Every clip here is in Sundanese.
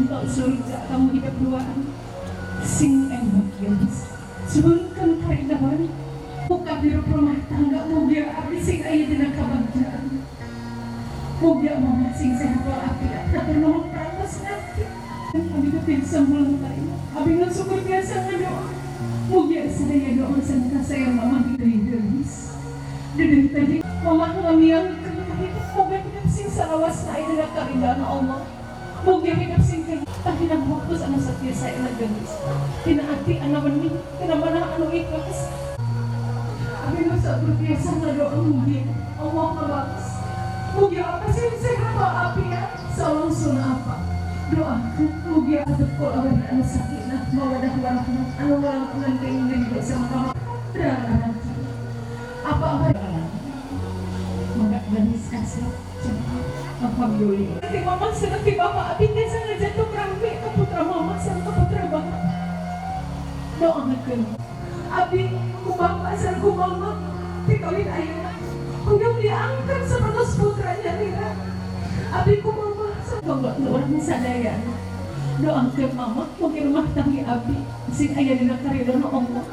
Entok surga kamu hidup duaan. Sing enak gelis. Suhunkeun karidhoan. Muka hirup rumah tangga mugia abdi sing aya dina kabagjaan. Mugia mama sing sehat walafiat. Hatur nuhun parantos ngarti. Abi teh tiasa mulang tarima. Abi ngan syukur tiasa ngadoa. Mugia sadaya doa sareng kasayang mama deui geulis. Deudeuh tadi mama ngamiangkeun ka hidup, moga hidup sing salawasna aya dina karidaan Allah. Mugia hidup sing tahinang waktu anu satiasa ela geulis. Tina ati anu wening, tina manah anu ikhlas. Abi nu saur tiasa ngadoa mugia Allah ngabales. Mugia apa sing sehat walafiat salangsungna apa. Doakeun mugia atuh awani anu sakinah mawadah warahmah anu ngalangkungan keinginan hidup sama kamu. Apa apa mangga garis kasih. Alhamdulillah. Ti mama sareng ti bapak abi tiasa ngajantuk rame ka putra mama sareng ka putra bapak. Doakeun abi ku bapak sareng ku mama ti kawin ayeuna. Hoyong diangkat sapertos putranya lira. Abi ku mama sareng urang sadayana. Doakeun mama mugi rumah tangga abi sing aya dina karidhoan Allah.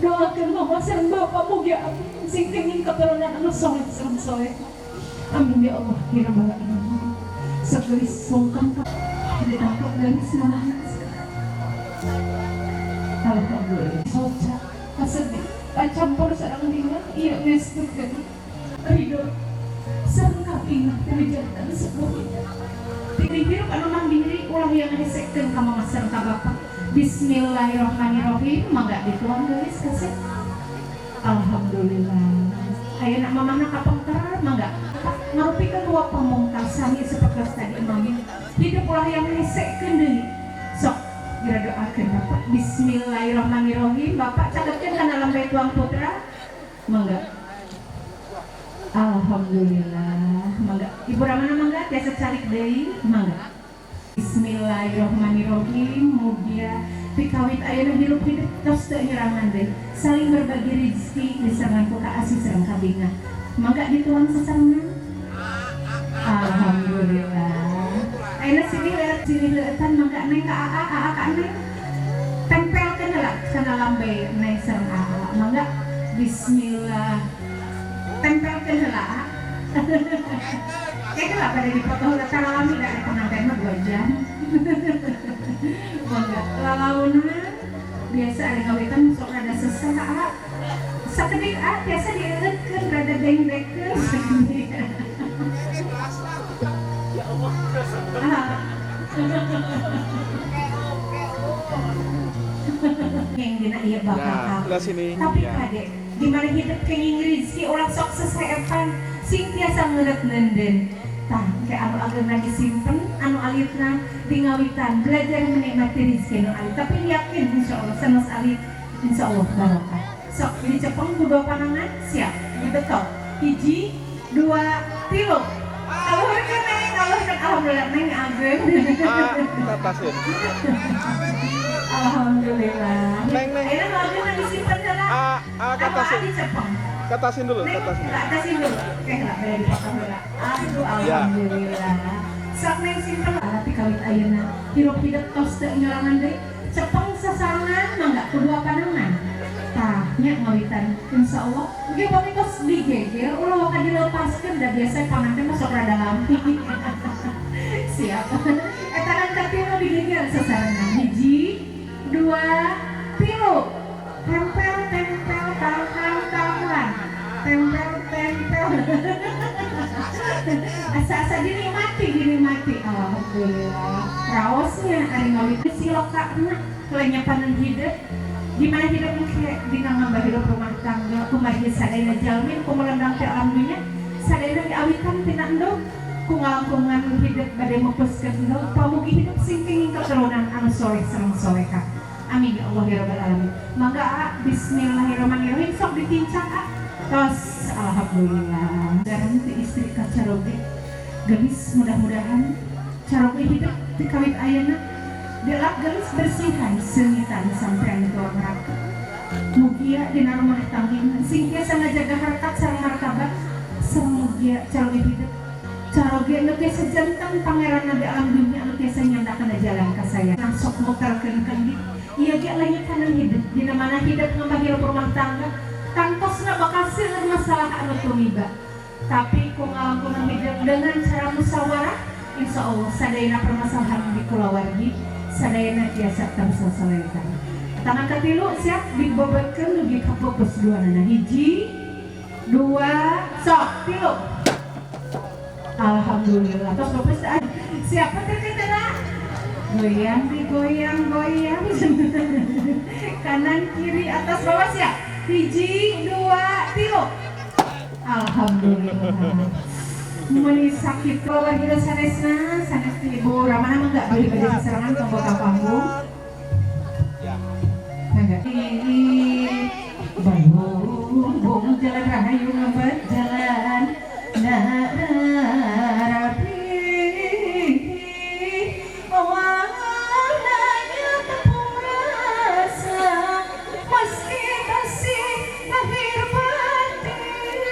Doakeun mama sareng bapak mugi abi sing kenging keturunan anu soleh sareng soleh. Amin ya Allah ya rabbal alamin. Segelis sungkan ditangkap garis mamahna. Alhamdulillah. Soca kasedih kacampur sareng bingah ieu ngestukeun ridho sareng kabingah teh sepuh. Tiri hirup anu mandiri ulah yang hesekeun ka mama sareng ka bapa. Bismillahirrahmanirrahim, mangga dituang geulis kasih. Alhamdulillah. Ayeuna mamahna kapengker mangga ngarupikeun dua pamungkasan ieu sapertos tadi mami. Hidup ulah yang hesekeun deui. Sok geura doakeun Bapak. Bismillahirrahmanirrahim. Bapak cagetkeun kana lambe tuang putra. Mangga. Alhamdulillah. Mangga. Ibu Ramana mangga tiasa calik deui. Mangga. Bismillahirrahmanirrahim. Mugia pikawit ayeuna hirup hidup tos teu nyerangan deui. Saling berbagi rezeki disarengan ku kaasih sareng kabingah. Mangga dituang sasarengan. Alhamdulillah. Ayeuna sini leuet sini leuetan mangga neng ka aa, aa ka neng. Tempelkeun heula kana lambe neng sareng aa. Mangga bismillah. Tempelkeun heula aa. Kayak lah pada dipoto heula taralami da pengantin mah 2 jam. Mangga lalaunan biasa ari ngawitan sok rada sesah aa. Sakedik aa biasa dieueutkeun rada dengdekkeun sakedik. Ya Allah. Ah. Yang dina ieu bakal Ya, belah sini. Tapi Ya. kade gimana hidup kenging rezeki ulah sok seseepan sing tiasa ngeureut neunden. Tah, kayak anu ageuna disimpen, anu alitna di ngawitan belajar menikmati rezeki nu alit. Tapi yakin insyaallah sanes alit, insyaallah barokah. Sok dicepeng ku dua panangan, siap. Dibetot. Hiji, dua, tilu. Kaluhurkeun neng, kaluhurkeun alhamdulillah neng ageng. Ah, katasin. Alhamdulillah. Neng, neng. Ayeuna nu ageuna disimpen heula. Ah, ah, Anu katasin. adi cepeng. Katasin dulu, Neng, katasin. ke atasin dulu. Oke lah, beda dipotong heula. Aduh, Ya. alhamdulillah. Sok neng simpen tapi kawit ayeuna hirup hidup tos teu nyorangan deui. Cepeng sasarengan mangga kedua panangan. Tah, nya ngawitan insyaallah engke pami tos digeger ulah waka dilepaskeun da biasa panganten mah sok rada lampi. Siap. Eta kan katilu digeger sasarengan. Hiji, dua, tilu. Tempel, tempel, tahan, tahan. Tempel, tempel. Asa-asa dinikmati, dinikmati. Alhamdulillah. Raosnya ari ngawit silokana kelenyapanan hidup. Gimana hidup engke dina ngambah hidup rumah tangga kumargi sadayana jalmin ku melendang teh alam dunya sadayana diawitan tina endog ku ngalangkungan hidup bade mupuskeun endog pamugi hidup sing kenging keturunan anu soleh sareng soleha. Amin ya Allah ya rabbal alamin. Mangga a bismillahirrahmanirrahim sok ditincak a. Tos alhamdulillah. Dan ti istri ka caroge gelis mudah-mudahan caroge hidup ti kawit ayeuna dilap gelis bersihan seungitan sampean tuang neraka. Mugia dina rumah tangga sing tiasa ngajaga harkat sareng martabat sareng mugia caroge hidup. Caroge anu tiasa janten pangeran di alam dunia, anu tiasa nyandakan jalan ka saya. Nah, sok muterkeun di ieu ge lain kana hidup. Dina mana hidup ngambah hirup rumah tangga, tangtosna bakal seueur masalah anu tumiba. Tapi ku ngalakukan hidup dengan cara musyawarah, insya Allah sadayana permasalahan di kulawargi sadayana tiasa terselesaikan. Tangan katilu siap dibobotkeun dugi ka pupus dua nana. Hiji, dua, sok, tilu. Alhamdulillah. Tos pupus. Siapa terkena? Goyang, digoyang, goyang. Kanan, kiri, atas, bawah, siap. Hiji, dua, tilu. Alhamdulillah. Meni sakit keluar kita sanesna, sanes ti Ibu Ramana, mangga bagi bagi serangan tombol ka panggung. Mangga. Bangun jalan rahayu ngebet jalan rapi, warnanya tepung rasa meski masih lahir batin.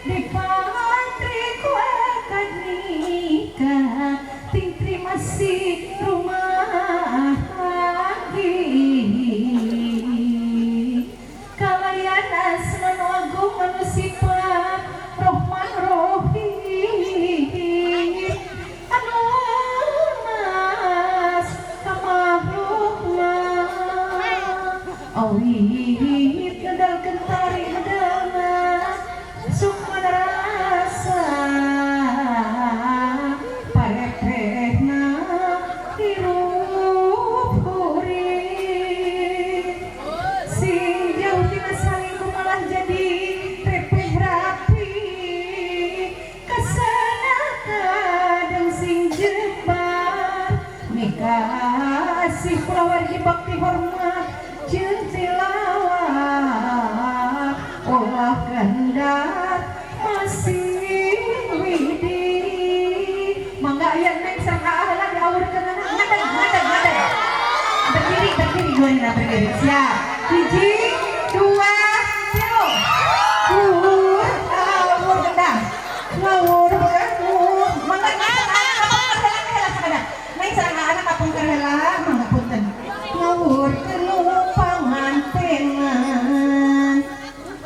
Di patriku akan nikah tingtri masih rumah lagi kalayan asma nu agung anu sifat Rohman Rohim anu mas ka makhlukna, awit ngedalkeun tari medalna sukma rasa parepehna hirup kuring sing jauh tina salingkuh malah jadi repeh rapi kasana kadang sing jembar mikasih kulawargi bakti hormat jeung tilawah olah gandar masih widi. Mangga aya neng sareng heula diawurkeun. Ngadeg, ngadeg, ngadeg, berdiri, berdiri, gimana, berdiri. Siap, hiji, dua, tilu. Awur awur gendang ngawur ngawur. Mangga neng sareng neng sareng anak kapungkur heula. Mangga, punten. Ngawur kenu pangantenan,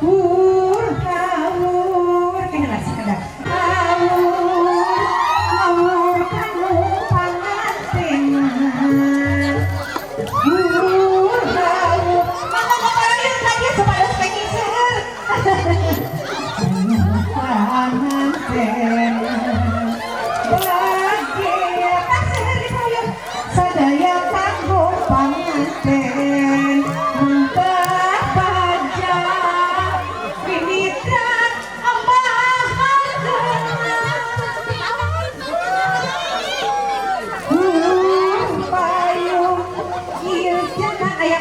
wur ngawur heula sakedap. Ngawur ngawur kanu pangantenan, wur ngawur. Mangga ngawur lagi supaya pengen seueur pangantenan. Bahagia kasih di sadaya kanggo panganten mantap baja mitra ambahan. Payung ieu jangan aya.